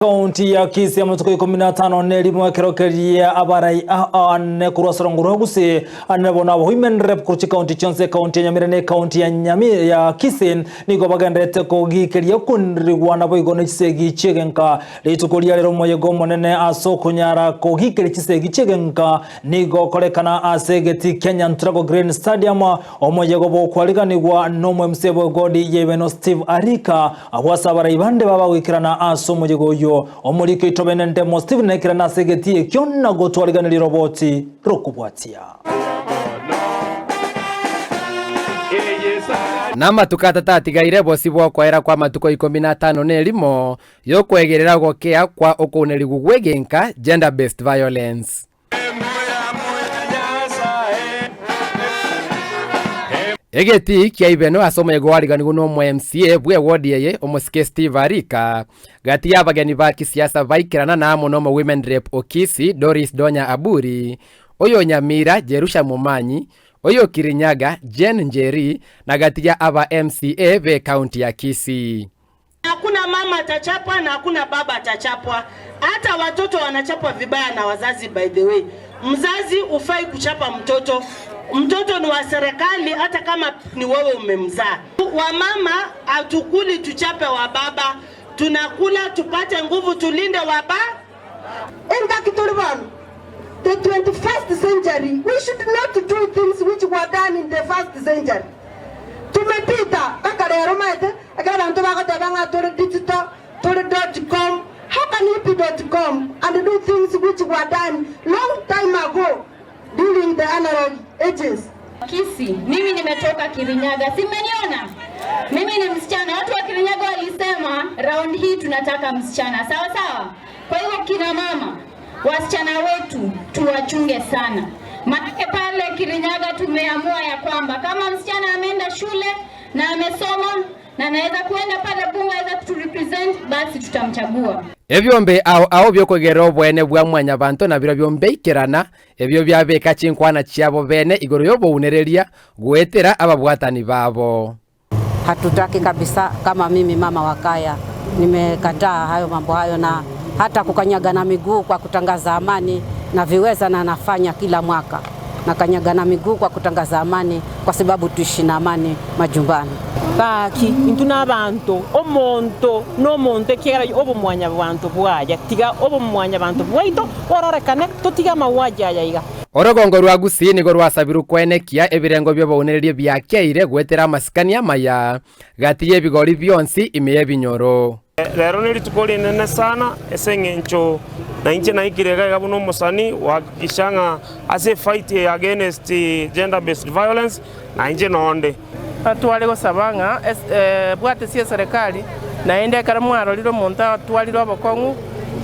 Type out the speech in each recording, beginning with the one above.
Ekaunti ya Kisii amatuko 15 nerimo ekero keria abarai ane korwa ase orongo rwa Gusii ane bono abo Women Rep korwa chikaunti chionsi ekaunti ya Nyamira na ekaunti ya Nyamira ya Kisii nigo bagendererete kogikeria okonirigwa naboigo ne chisegi chi'egenka. Rituko ria rero omoyega omonene ase okonyara kogikeria chisegi chi'egenka nigo okorekana ase egetii kia Nyanturago Green Stadium omoyega obokwariganigwa nomo MC bw'egodi ya Ibeno Steve Arika Abwo ase abarai bande babagoikerana ase omoyega oyio, omoriki oito bene Ndemo Stephen naikerane ase egetii ekio na gotwariganeria roboti rokobwatia. Namatuko atato atigaire bosio bw'okoera kw'amatuko ikomi na atano na erimo y'okwegerera ogokea kwa okounerigwa gw'egenka, Gender Based Violence. Egetii kia Ibeno ase omoyega oariganigwe n'omo MCA bw'ewodi eye omosike Steve Arika, gati y'abageni ba kisiasa baikerana na amo n'omo Women Rep o Kisii Doris Donya Aburi, oyo Nyamira Jerusha Momanyi, oyo Kirinyaga Jane Njeri na gati ya aba MCA b'ecounty ya Kisii. Hakuna mama atachapwa na hakuna baba atachapwa. Hata watoto wanachapwa vibaya na wazazi. By the way, mzazi ufai kuchapa mtoto. Mtoto ni wa serikali, hata kama ni wewe umemzaa. Wamama hatukuli tuchape wa baba, tunakula tupate nguvu, tulinde waba. Engaki tore bono, the 21st century, we should not do things which were done in the first century. Tumepita mpaka rero omanyete ekero abanto bagoteba ng'a tore digital, tore dot com, how can you be dot com and do things which were done long time ago during the analog ages? Kisii, mimi nimetoka Kirinyaga, si mmeniona? Mimi ni msichana. Watu wa Kirinyaga walisema round hii tunataka msichana, sawa sawa. Kwa hivyo kina mama, wasichana wetu tuwachunge sana, maanake pale Kirinyaga tumeamua ya kwamba kama msichana ameenda shule na amesoma na anaweza kuenda pale bunge aweza kuturepresent, basi tutamchagua. Ebiombe ao ao bi'okogera oboene bwa mwanyabanto nabirobio mbeikerana, ebio biabeka chinkwana chiabo bene igoro y'obounereria goetera ababwatani babo. Hatutaki kabisa. Kama mimi mama wa kaya nimekataa hayo mambo hayo, na hata kukanyaga na miguu kwa kutangaza amani na viweza na nafanya kila mwaka nakanyaga na miguu kwa kutangaza amani, kwa sababu tuishi na amani majumbani. Gaki intwe nabanto, omonto nomonto, ekiagera obomwanyabanto bwaya, tiga obomwanyabanto bwaito bororekane, totige amauaji aya iga. Orogongo rwa Gusii nigo rwasabirwe koenekia ebirengo bi'obounereria biakeire goetera amasikani amaya gati y'ebigori bionsi ime y'ebinyoro. Rero nerituko rinene sana ase eng'encho nainche naikire iga iga buna omosani gohakikisha ng'a ase efight eye against gender based violence nainche nonde. Tware gosaba ng'a bwate eserekari, naende ekero mwarorire omonto atwarire obokong'u,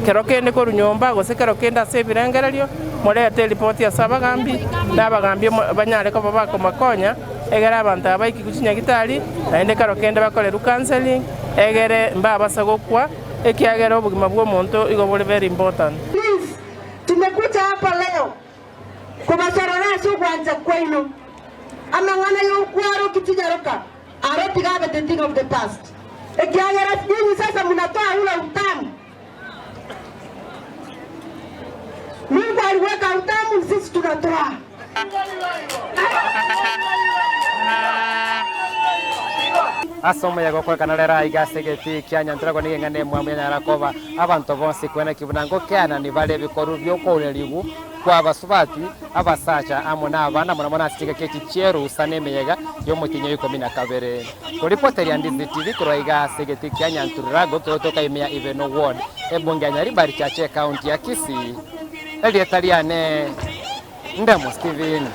kero kende korwa nyomba gose kero kende ase ebirengererio, morete eripoti ase abagambi, na abagambi banyare koba bakomokonya, egere abanto aba baikigwe chinyagitari, naende kero kende bakorerwe counselling, egere mbabase gokwa, ekiagera obogima bw'omonto igo bore very important. Please, tumekuja hapa leo kobasorora ase ogwancha kwaino, amang'ana y'okwarokia chinyaroka aro tiga abe the thing of the past, ekiagera nyinyi sasa mnatoa ule utamu. Mungu aliweka utamu, sisi tunatoa. Ase omoyega okorekana rero aiga ase egetii kia Nyantrago nigo eng'ana emwamu yanyara koba abanto bonsi kweneki buna ngokeanani bare ebikorwa bi'okounerigwa kw'abasubati, abasacha, amo nabana, mono mono ase chingaki echi chi'erusa na emeyega y'omotienyi o ikomi na kabere. Koripoteria Ndizi TV korwa aiga ase egetii kia Nyanturrago kegotoka ime ya Ibeno Ward, ebunge ya Nyaribari Chache, Ekaunti ya Kisii. Erieta riane Ndemo Steven.